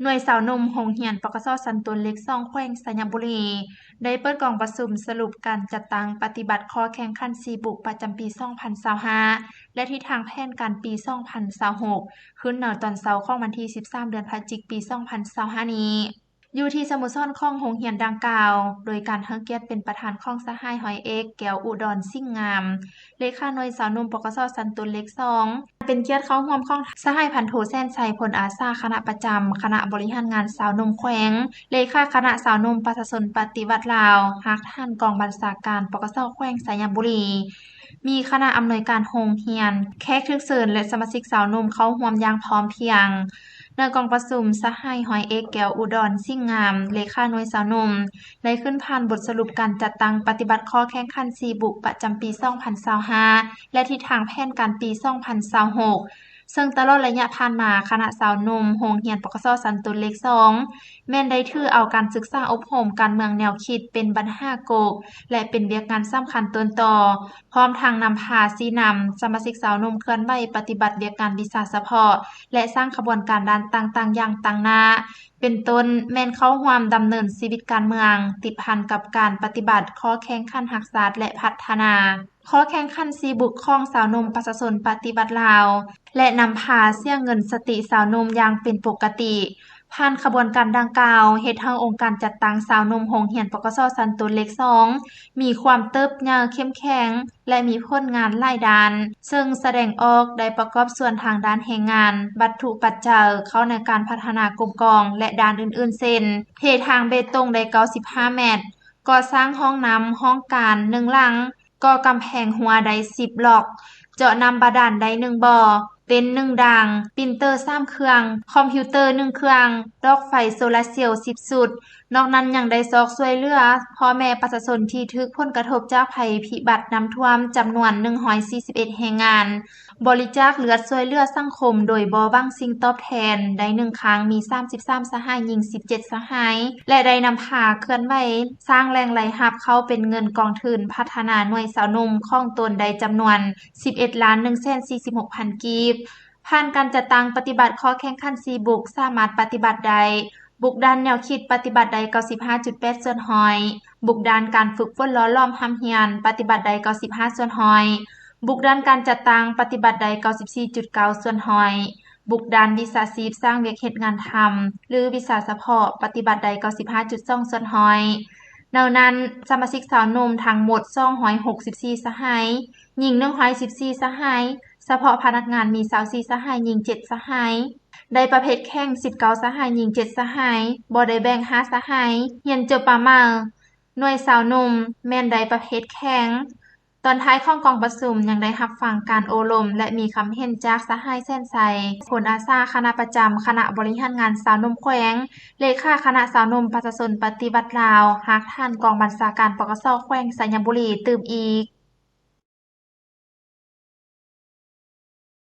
ໜ່ວຍສາວໜຸ່ມໂຮງຮຽນ ປກສ ສັນໂຕນເລກສອງ ແຂວງໄຊຍະບູລີ ໄດ້ເປີດກອງປະຊຸມສະຫຼຸບການຈັດຕັ້ງປະຕິບັດຂໍ້ແຂ່ງຂັນສີ່ບຸກປະຈຳປີສອງພັນຊາວຫ້າ ແລະ ທິດທາງແຜນການປີສອງພັນຊາວຫົກ ຂຶ້ນໃນຕອນເຊົ້າຂອງວັນທີສິບສາມ ເດືອນພະຈິກ ປີສອງພັນຊາວຫ້ານີ້ ຢູ່ທີ່ສະໂມສອນຂອງໂຮງຮຽນດັ່ງກ່າວ ໂດຍການໃຫ້ກຽດເປັນປະທານຂອງສະຫາຍຮ້ອຍເອກ ແກ້ວອຸດອນ ສິງງາມ ເລຂາໜ່ວຍສາວໜຸ່ມ ປກສ ສັນໂຕນເລກສອງ, ເປັນກຽດເຂົ້າຮ່ວມຂອງສະຫາຍພັນໂທ ແສນໄຊ ພົນອາສາ ຄະນະປະຈຳຄະນະບໍລິຫານງານສາວໜຸ່ມແຂວງ, ເລຂາຄະນະສາວໜຸ່ມປະຊາຊົນປະຕິວັດລາວ, ຮາກຖານກອງບັນຊາການ ປກສ ແຂວງໄຊຍະບູລີ, ມີຄະນະອຳນວຍການໂຮງຮຽນ, ແຂກຖືກເຊີນ ແລະ ສະມາຊິກສາວໜຸ່ມເຂົ້າຮ່ວມຢ່າງພ້ອມພຽງ. ໃນກອງປະຊຸມ, ສະຫາຍຮ້ອຍເອກ ແກ້ວອຸດອນ ສິງງາມ ເລຂາໜ່ວຍສາວໜຸ່ມ ໄດ້ຂຶ້ນຜ່ານບົດສະຫຼຸບການຈັດຕັ້ງປະຕິບັດຂໍ້ແຂ່ງຂັນສີ່ບຸກປະຈຳປີສອງພັນຊາວຫ້າ ແລະ ທິດທາງແຜນການປີສອງພັນຊາວຫົກ ເຊິ່ງຕະຫຼອດໄລຍະຜ່ານມາ, ຄະນະສາວໜຸ່ມໂຮງຮຽນ ປກສ ສັນໂຕນເລກສອງ ແມ່ນໄດ້ຖືເອົາການສຶກສາອົບຮົມການເມືອງແນວຄິດເປັນບັນຫາກົກ ແລະ ເປັນວຽກງານສຳຄັນຕົ້ນຕໍ, ພ້ອມທັງນຳພາຊີ້ນຳສະມາຊິກສາວໜຸ່ມເຄື່ອນໄຫວປະຕິບັດວຽກງານວິຊາສະເພາະ ແລະ ສ້າງຂະບວນການດ້ານຕ່າງໆຢ່າງຕັ້ງໜ້າ, ເປັນຕົ້ນແມ່ນເຂົ້າຮ່ວມດຳເນີນຊີວິດການເມືອງ, ຕິດພັນກັບການປະຕິບັດຂໍ້ແຂ່ງຂັນຮັກຊາດ ແລະ ພັດທະນາ. ຂໍ້ແຂ່ງຂັນສີ່ບຸກຂອງສາວໜຸ່ມປະຊາຊົນປະຕິວັດລາວ ແລະ ນຳພາສຽງເງິນສະຕິສາວໜຸ່ມຢ່າງເປັນປົກກະຕິ. ຜ່ານຂະບວນການດັ່ງກ່າວ ເຮັດໃຫ້ອົງການຈັດຕັ້ງສາວໜຸ່ມໂຮງຮຽນ ປກສ ສັນໂຕນເລກສອງ ມີຄວາມເຕີບໃຫຍ່ເຂັ້ມແຂງ ແລະ ມີຜົນງານຫຼາຍດ້ານ, ເຊິ່ງສະແດງອອກໄດ້ປະກອບສ່ວນທາງດ້ານແຮງງານ, ວັດຖຸປັດໄຈເຂົ້າໃນການພັດທະນາກົມກອງ ແລະ ດ້ານອື່ນໆ ເຊັ່ນ ເທທາງເບຕົງໄດ້ເກົ້າສິບຫ້າແມັດ, ກໍ່ສ້າງຫ້ອງນ້ຳຫ້ອງການໜຶ່ງຫຼັງ, ກໍ່ກຳແພງຮົ້ວໄດ້ສິບລັອກ, ເຈາະນ້ຳບາດານໄດ້ໜຶ່ງບໍ່, ເຕັນໜຶ່ງດາງ, ປຣິນເຕີສາມເຄື່ອງ, ຄອມພິວເຕີໜຶ່ງເຄື່ອງ, ດອກໄຟໂຊລາເຊວສິບຊຸດ. ນອກນັ້ນຍັງໄດ້ຊອກຊ່ວຍເຫຼືອພໍ່ແມ່ປະຊາຊົນທີ່ຖືກຜົນກະທົບຈາກໄພພິບັດນ້ຳຖ້ວມຈຳນວນໜຶ່ງຮ້ອຍສີ່ສິບເອັດແຮງງານ. ບໍລິຈາກເລືອດຊ່ວຍເຫຼືອສັງຄົມໂດຍບໍ່ຫວັງສິ່ງຕອບແທນໄດ້ໜຶ່ງຄັ້ງ ມີສາມສິບສາມສະຫາຍ, ຍິງສິບເຈັດສະຫາຍ ແລະ ໄດ້ນຳພາເຄື່ອນໄຫວສ້າງແຫຼ່ງລາຍຮັບເຂົ້າເປັນເງິນກອງທຶນພັດທະນາໜ່ວຍສາວໜຸ່ມຂອງຕົນໄດ້ຈຳນວນສິບເອັດລ້ານໜຶ່ງແສນສີ່ສິບຫົກພັນກີບ. ຜ່ານການຈັດຕັ້ງປະຕິບັດຂໍ້ແຂ່ງຂັນສີ່ບຸກ ສາມາດປະຕິບັດໄດ້ ບຸກດ້ານແນວຄິດປະຕິບັດໄດ້ເກົ້າສິບຫ້າຈຸດແປດສ່ວນຮ້ອຍ, ບຸກດ້ານການຝຶກຝົນຫຼໍ່ຫຼອມຮ່ຳຮຽນປະຕິບັດໄດ້ເກົ້າສິບຫ້າສ່ວນຮ້ອຍ, ບຸກດ້ານການຈັດຕັ້ງປະຕິບັດໄດ້ເກົ້າສິບສີ່ຈຸດເກົ້າສ່ວນຮ້ອຍ, ບຸກດ້ານວິຊາຊີບສ້າງວຽກເຮັດງານທຳ ຫຼື ວິຊາສະເພາະປະຕິບັດໄດ້ເກົ້າສິບຫ້າຈຸດສອງສ່ວນຮ້ອຍ. ໃນນັ້ນ, ສະມາຊິກສາວໜຸ່ມທັງໝົດສອງຮ້ອຍຫົກສິບສີ່ສະຫາຍ, ຍິງໜຶ່ງຮ້ອຍສິບສີ່ສະຫາຍ, ສະເພາະພະນັກງານມີຊາວສີ່ສະຫາຍ, ຍິງເຈັດສະຫາຍ, ໄດ້ປະເພດແຂ່ງສິບເກົ້າສະຫາຍ, ຍິງເຈັດສະຫາຍ, ບໍ່ໄດ້ແບ່ງຫ້າສະຫາຍ, ຮຽນຈົບປະເໝີ. ໜ່ວຍສາວໜຸ່ມແມ່ນໄດ້ປະເພດແຂ່ງ. ຕອນທ້າຍຂອງກອງປະຊຸມຍັງໄດ້ຮັບຟັງການໂອ້ລົມ ແລະ ມີຄຳເຫັນຈາກສະຫາຍ ແສນໄຊ ພົນອາສາ ຄະນະປະຈຳຄະນະບໍລິຫານງານສາວໜຸ່ມແຂວງ, ເລຂາຄະນະສາວໜຸ່ມປະຊາຊົນປະຕິວັດລາວ, ຮາກຖານກອງບັນຊາການ ປກສ ແຂວງໄຊຍະບູລີ ຕື່ມອີກ.